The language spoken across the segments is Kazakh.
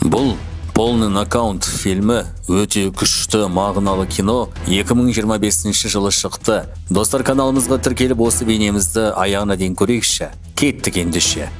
Бұл «Полный нокаут» фильмі өте күшті, мағыналы кино, 2025 жылы шықты. Достар, каналымызға тіркеліп, осы бейнемізді аяғына дейін көрейікші. Кеттік ендеше.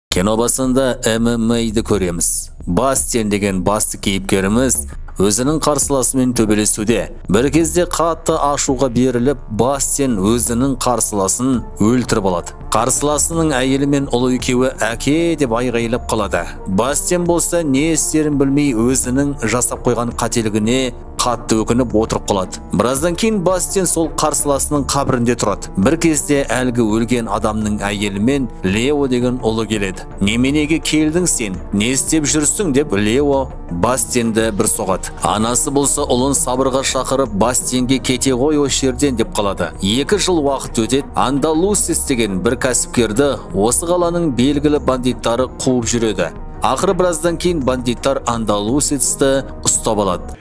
Кино басында ММА-ді көреміз. Бастен деген басты кейіпкеріміз өзінің қарсыласымен төбелесуде. Бір кезде қатты ашуға беріліп, Бастен өзінің қарсыласын өлтіріп алады. Қарсыласының әйелі мен ұлы екеуі «әке» деп айғайлап қалады. Бастен болса не істерін білмей, өзінің жасап қойған қателігіне қатты өкініп отырып қалады. Біраздан кейін Бастен сол қарсыласының қабірінде тұрады. Бір кезде әлгі өлген адамның әйелі мен Лео деген ұлы келеді. «Неменеге келдің сен? Не істеп жүрсің?» деп Лео Бастенді бір соғады. Анасы болса ұлын сабырға шақырып, Бастенге «кете ғой осы жерден» деп қалады. 2 жыл уақыт өтеді. Андалусис деген бір кәсіпкерді осы қаланың белгілі бандиттары қуып жүреді. Ақыры біраздан кейін бандиттар Андалусисті ұстап алады.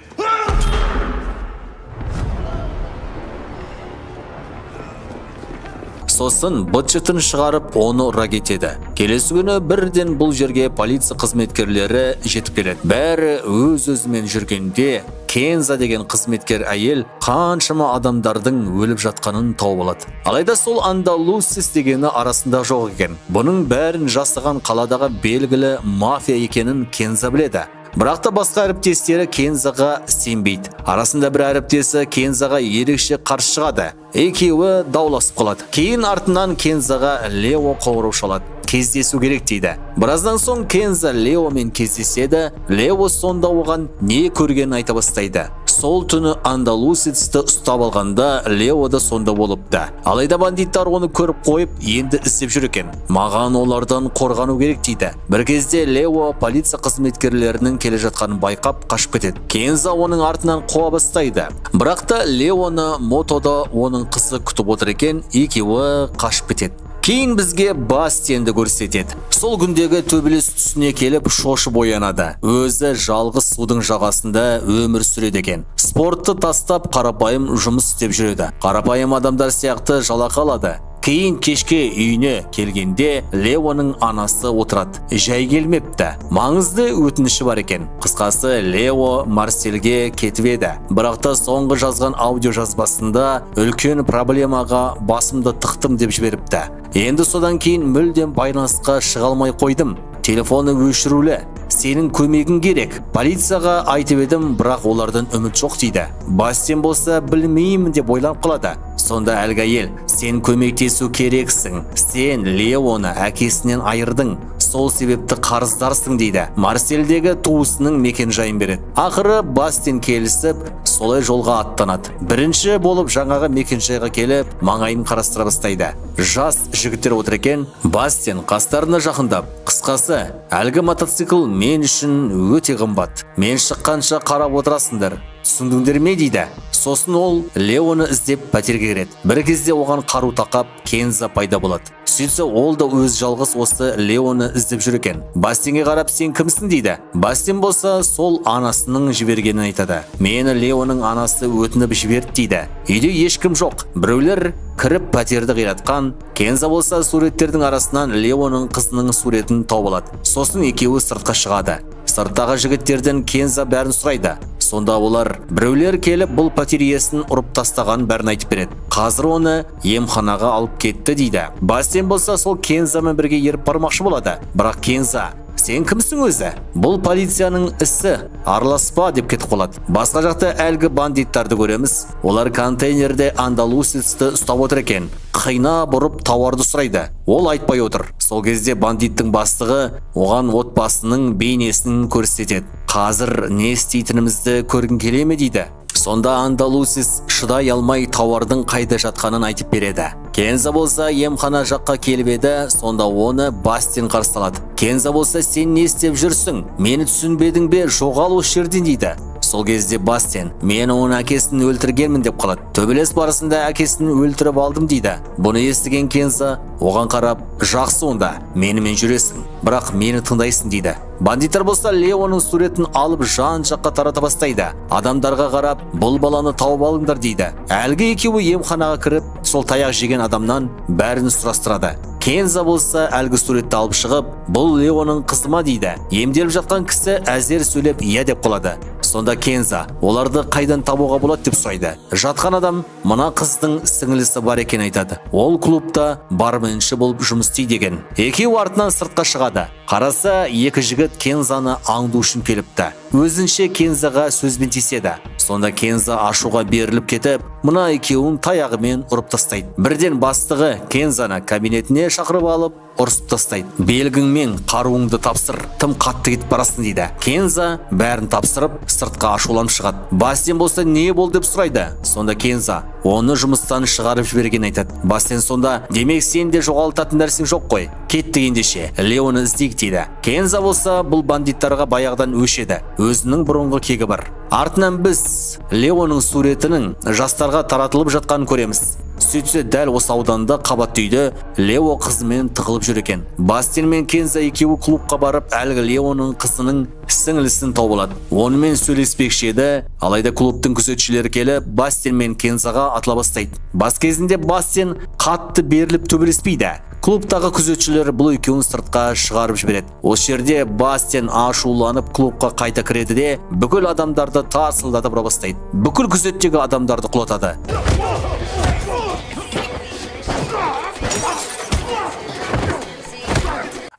Сосын быт-шытын шығарып, оны ұра кетеді. Келесі күні бірден бұл жерге полиция қызметкерлері жетіп келеді. Бәрі өз-өзімен жүргенде Кенза деген қызметкер әйел қаншама адамдардың өліп жатқанын тауып алады. Алайда сол Андалусис дегені арасында жоқ екен. Бұның бәрін жасаған қаладағы белгілі мафия екенін Кенза біледі. Бірақ та басқа әріптестері Кензаға сенбейді. Арасында бір әріптесі Кензаға ерекше қарсы шығады. Екеуі дауласып қалады. Кейін артынан Кензаға Лео қоңырау шалады. Кездесу керек дейді. Біраздан соң Кенза Леомен кездеседі. Лео сонда оған не көргенін айта бастайды. Сол түні Андалусицті ұстап алғанда Лео да сонда болыпты. Алайда бандиттар оны көріп қойып, енді іздеп жүр екен. Маған олардан қорғану керек дейді. Бір кезде Лео полиция қызметкерлерінің келе жатқанын байқап қашып кетеді. Кенза оның артынан қуа бастайды. Бірақ та Леоны мотода оның қызы күтіп отыр екен, екеуі қашып кетеді. Кейін бізге Бастенді көрсетеді. Сол күндегі төбелес түсіне келіп шошып оянады. Өзі жалғыз судың жағасында өмір сүреді екен. Спортты тастап қарапайым жұмыс істеп жүреді. Қарапайым адамдар сияқты жалақы алады. Кейін кешке үйіне келгенде Леоның анасы отырады. Жай келмепті. Маңызды өтініші бар екен. Қысқасы, Лео Марсельге кетіп еді. Бірақ та соңғы жазған аудио жазбасында үлкен проблемаға басымды тықтым деп жіберіпті. Енді содан кейін мүлдем байланысқа шыға алмай қойдым. Телефоны өшірулі. Сенің көмегің керек. Полицияға айтып едім, бірақ олардан үміт жоқ дейді. Бастен болса білмеймін деп ойланып қалады. Сонда әлгі әйел, сен көмектесу керексің. Сен Леоны әкесінен айырдың. Сол себепті қарыздарсың дейді. Марсельдегі туысының мекен-жайын береді. Ақыры Бастен келісіп, солай жолға аттанады. Бірінші болып жаңағы мекен-жайға келіп, маңайын қарастыра бастайды. Жас жігіттер отыр екен. Бастен қастарына жақындап, қысқасы, әлгі мотоцикл мен үшін өте қымбат. Мен шыққанша қарап отырасыңдар. Түсіндіңдер ме дейді. Сосын ол Леоны іздеп пәтерге кіреді. Бір кезде оған қару тақап Кенза пайда болады. Сөйтсе ол да өз жалғыз осы Леоны іздеп жүр екен. Бастенге қарап сен кімсің дейді. Бастен болса сол анасының жібергенін айтады. Мені Леоның анасы өтініп жіберді дейді. Үйде ешкім жоқ. Біреулер кіріп пәтерді қиратқан. Кенза болса суреттердің арасынан Леоның қызының суретін тауып алады. Сосын екеуі сыртқа шығады. Сырттағы жігіттерден Кенза бәрін сұрайды. Сонда олар біреулер келіп бұл пәтер иесін ұрып тастаған бәрін айтып береді. Қазір оны емханаға алып кетті дейді. Бастен болса сол Кензамен бірге еріп бармақшы болады. Бірақ Кенза, сен кімсің өзі? Бұл полицияның ісі, араласпа деп кетіп қалады. Басқа жақта әлгі бандиттарды көреміз. Олар контейнерде Андалусицті ұстап отыр екен. Қина бұрып тауарды сұрайды. Ол айтпай отыр. Сол кезде бандиттің бастығы оған отбасының бейнесін көрсетеді. Қазір не істейтінімізді көргің келе ме дейді. Сонда Андалусис шыдай алмай тауардың қайда жатқанын айтып береді. Кенза болса емхана жаққа келіп еді, сонда оны Бастен қарсы алады. Кенза болса сен не істеп жүрсің? Мені түсінбедің бе? Жоғал осы жерден дейді. Сол кезде Бастен, мен оның әкесін өлтіргенмін деп қалады. Төбелес барысында әкесін өлтіріп алдым дейді. Бұны естіген Кенза оған қарап, жақсы онда, менімен жүресің. Бірақ мені тыңдайсың дейді. Бандиттер болса Леоның суретін алып жан жаққа тарата бастайды. Адамдарға қарап, бұл баланы тауып алыңдар дейді. Әлгі екеуі емханаға кіріп, сол таяқ жеген адамнан бәрін сұрастырады. Кенза болса әлгі суретті алып шығып, бұл Леоның қызы ма дейді. Емделіп жатқан кісі әзер сөйлеп иә деп қалады. Сонда Кенза оларды қайдан табуға болады деп сұрайды. Жатқан адам мына қыздың сіңлісі бар екен айтады. Ол клубта барменші болып жұмыс істейді екен. Екеуі артынан сыртқа шығады. Қараса, екі жігіт Кензаны аңду үшін келіпті. Өзінше Кензаға сөзбен тиіседі. Сонда Кенза ашуға беріліп кетіп, мына екеуін таяғымен ұрып тастайды. Бірден бастығы Кензаны кабинетіне шақырып алып, ұрысып тастайды. Белгіңмен қаруыңды тапсыр, тым қатты кетіп барасың дейді. Кенза бәрін тапсырып, сыртқа ашуланып шығады. Бастен болса не болды деп сұрайды. Сонда Кенза оны жұмыстан шығарып жіберген айтады. Бастен сонда, демек сен де жоғалтатын нәрсең жоқ қой, кеттік ендеше, Леоны іздейік дейді. Кенза болса бұл бандиттарға баяғыдан өшеді. Өзінің бұрынғы кегі бар. Артынан біз Леоның суретінің жастарға таратылып жатқанын көреміз. Сөйтсе дәл осы ауданда қабатты үйде Лео қызымен тығылып жүр екен. Бастен мен Кенза екеуі клубқа барып, әлгі Леоның қызының сіңлісін тауып алады. Онымен сөйлеспекші еді, алайда клубтың күзетшілері келіп, Бастен мен Кензаға атыла бастайды. Бас кезінде Бастен қатты беріліп төбелеспейді. Клубтағы күзетшілер бұл екеуін сыртқа шығарып жібереді. Осы жерде Бастен ашуланып клубқа қайта кіреді де, бүкіл адамдарды тарсылдатып ұра бастайды. Бүкіл күзеттегі адамдарды құлатады.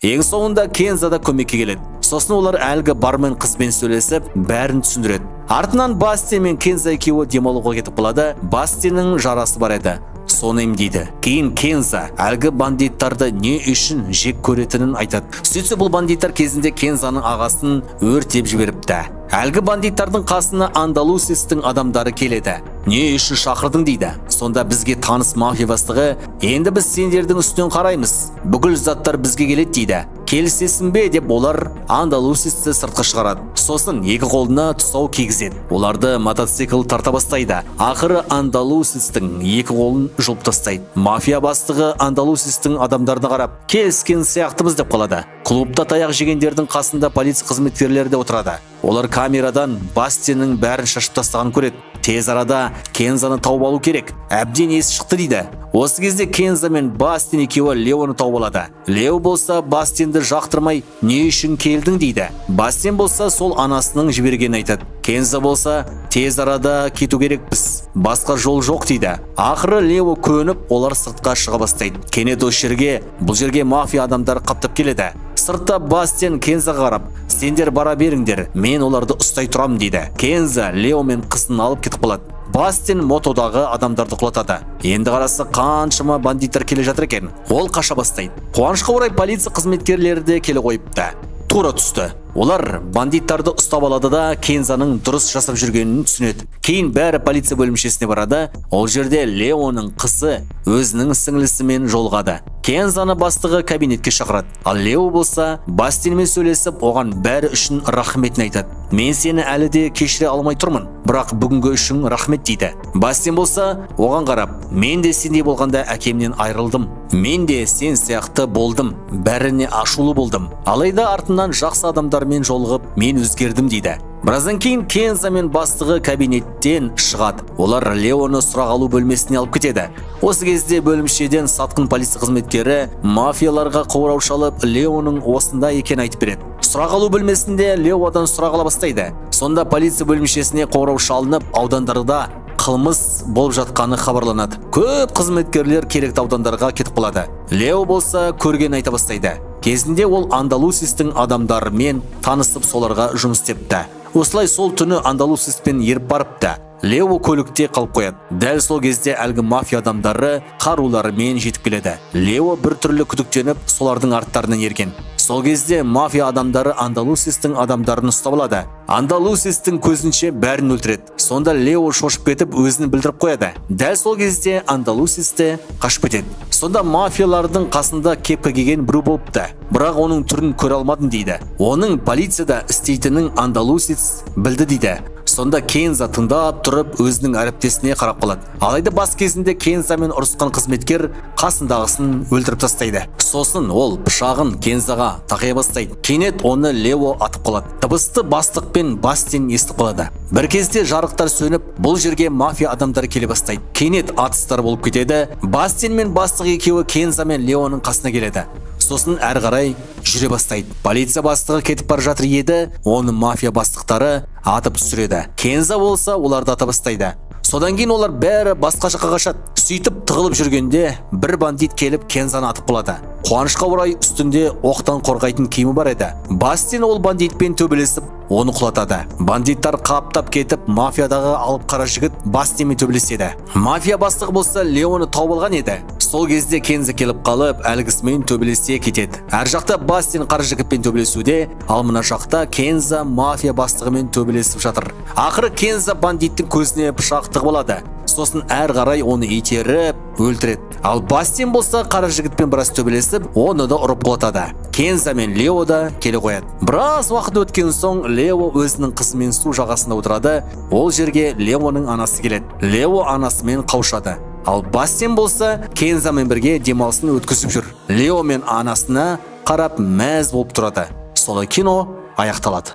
Ең соңында Кенза да көмекке келеді. Сосын олар әлгі бармен қызбен сөйлесіп, бәрін түсіндіреді. Артынан Бастен мен Кенза екеуі демалуға кетіп қалады. Бастеннің жарасы бар еді, соны емдейді. Кейін Кенза әлгі бандиттарды не үшін жек көретінін айтады. Сөйтсе бұл бандиттар кезінде Кензаның ағасын өртеп жіберіпті. Әлгі бандиттардың қасына Андалусистің адамдары келеді. Не үшін шақырдың дейді. Сонда бізге таныс мафия бастығы, енді біз сендердің үстінен қараймыз, бүкіл заттар бізге келеді дейді. Келісесің бе деп олар Андалусисті сыртқа шығарады. Сосын екі қолына тұсау кигізеді. Оларды мотоцикл тарта бастайды. Ақыры Андалусистің екі қолын жұлып тастайды. Мафия бастығы Андалусистің адамдарына қарап, келіскен сияқтымыз деп қалады. Клубта таяқ жегендердің қасында полиция қызметкерлері де отырады. Олар камерадан Бастеннің бәрін шашып тастағанын көреді. Тез арада Кензаны тауып алу керек. Әбден есі шықты дейді. Осы кезде Кенза мен Бастен екеуі Леоны тауып алады. Лео болса Бастенді жақтырмай, не үшін келдің дейді. Бастен болса сол анасының жібергенін айтады. Кенза болса тез арада кету керекпіз, басқа жол жоқ дейді. Ақыры Лео көніп, олар сыртқа шыға бастайды. Кенет осы жерге, бұл жерге мафия адамдары қаптап келеді. Сыртта Бастен Кензаға қарап, сендер бара беріңдер, мен оларды ұстай тұрам дейді. Кенза Лео мен қызын алып кетіп қалады. Бастен мотодағы адамдарды құлатады. Енді қарасы қаншама бандиттер келе жатыр екен. Ол қаша бастайды. Қуанышқа орай полиция қызметкерлері де келе қойыпты. Тура түсті. Олар бандиттарды ұстап алады да Кензаның дұрыс жасап жүргенін түсінеді. Кейін бәрі полиция бөлімшесіне барады. Ол жерде Леоның қызы өзінің сіңлісімен жолығады. Кензаны бастығы кабинетке шақырады. Ал Лео болса Бастенмен сөйлесіп, оған бәрі үшін рахметін айтады. Мен сені әлі де кешіре алмай тұрмын, бірақ бүгінгі үшін рахмет дейді. Бастен болса оған қарап, мен де сендей болғанда әкемнен айырылдым. Мен де сен сияқты болдым, бәріне ашулы болдым. Алайда артынан жақсы адамдармен жолығып, мен өзгердім дейді. Біраздан кейін Кенза мен бастығы кабинеттен шығады. Олар Леоны сұрақ алу бөлмесіне алып кетеді. Осы кезде бөлімшеден сатқын полиция қызметкері мафияларға қоңырау шалып, Леоның осында екенін айтып береді. Сұрақ алу бөлмесінде Леодан сұрақ ала бастайды. Сонда полиция бөлімшесіне қоңырау шалынып, аудандарда қылмыс болып жатқаны хабарланады. Көп қызметкерлер керекті аудандарға кетіп қалады. Лео болса көрген айта бастайды. Кезінде ол Андалусистің адамдарымен танысып, соларға жұмыс істепті. Осылай сол түні Андалусиспен еріп барыпты. Лео көлікте қалып қояды. Дәл сол кезде әлгі мафия адамдары қаруларымен жетіп келеді. Лео бір түрлі күдіктеніп, солардың арттарынан ерген. Сол кезде мафия адамдары Андалусистің адамдарын ұстап алады. Андалусистің көзінше бәрін өлтіреді. Сонда Лео шошып кетіп, өзін білдіріп қояды. Дәл сол кезде Андалусисте қашып кетеді. Сонда мафиялардың қасында кепка киген біреу болыпты. Бірақ оның түрін көре алмадым дейді. Оның полицияда істейтінін Андалусис білді дейді. Сонда Кенза тыңдап тұрып өзінің әріптесіне қарап қалады. Алайда бас кезінде Кензамен ұрысқан қызметкер қасындағысын өлтіріп тастайды. Сосын ол пышағын Кензаға тақай бастайды. Кенет оны Лео атып қалады. Дыбысты бастық пен Бастин естіп қалады. Бір кезде жарықтар сөніп, бұл жерге мафия адамдары келе бастайды. Кенет атыстар болып кетеді. Бастин мен бастық екеуі Кенза мен Леоның қасына келеді. Сосын әрі қарай жүре бастайды. Полиция бастығы кетіп бара жатыр еді, оны мафия бастықтары атып түсіреді. Кенза болса оларды ата бастайды. Содан кейін олар бәрі басқа жаққа қашады. Сөйтіп тығылып жүргенде бір бандит келіп Кензаны атып қалады. Қуанышқа орай үстінде оқтан қорғайтын киімі бар еді. Бастин ол бандитпен төбелесіп, оны құлатады. Бандиттар қаптап кетіп, мафиядағы алып қара жігіт Бастинмен төбелеседі. Мафия бастығы болса Леоны тауып алған еді. Сол кезде Кенза келіп қалып, әлгісімен төбелесе кетеді. Әр жақта Бастин қара жігітпен төбелесуде, ал мына жақта Кенза мафия бастығымен төбелесіп жатыр. Ақыры Кенза бандиттің көзіне пышақ тығып алады. Сосын әр қарай оны итеріп өлтіреді. Ал Бастин болса қара жігітпен біраз төбелесіп, оны да ұрып құлатады. Кенза мен Лео да келе қояды. Біраз уақыт өткен соң Лео өзінің қызымен су жағасында отырады. Ол жерге Леоның анасы келеді. Лео анасымен қауышады. Ал Бастин болса Кензамен бірге демалысын өткізіп жүр. Лео мен анасына қарап мәз болып тұрады. Солай кино аяқталады.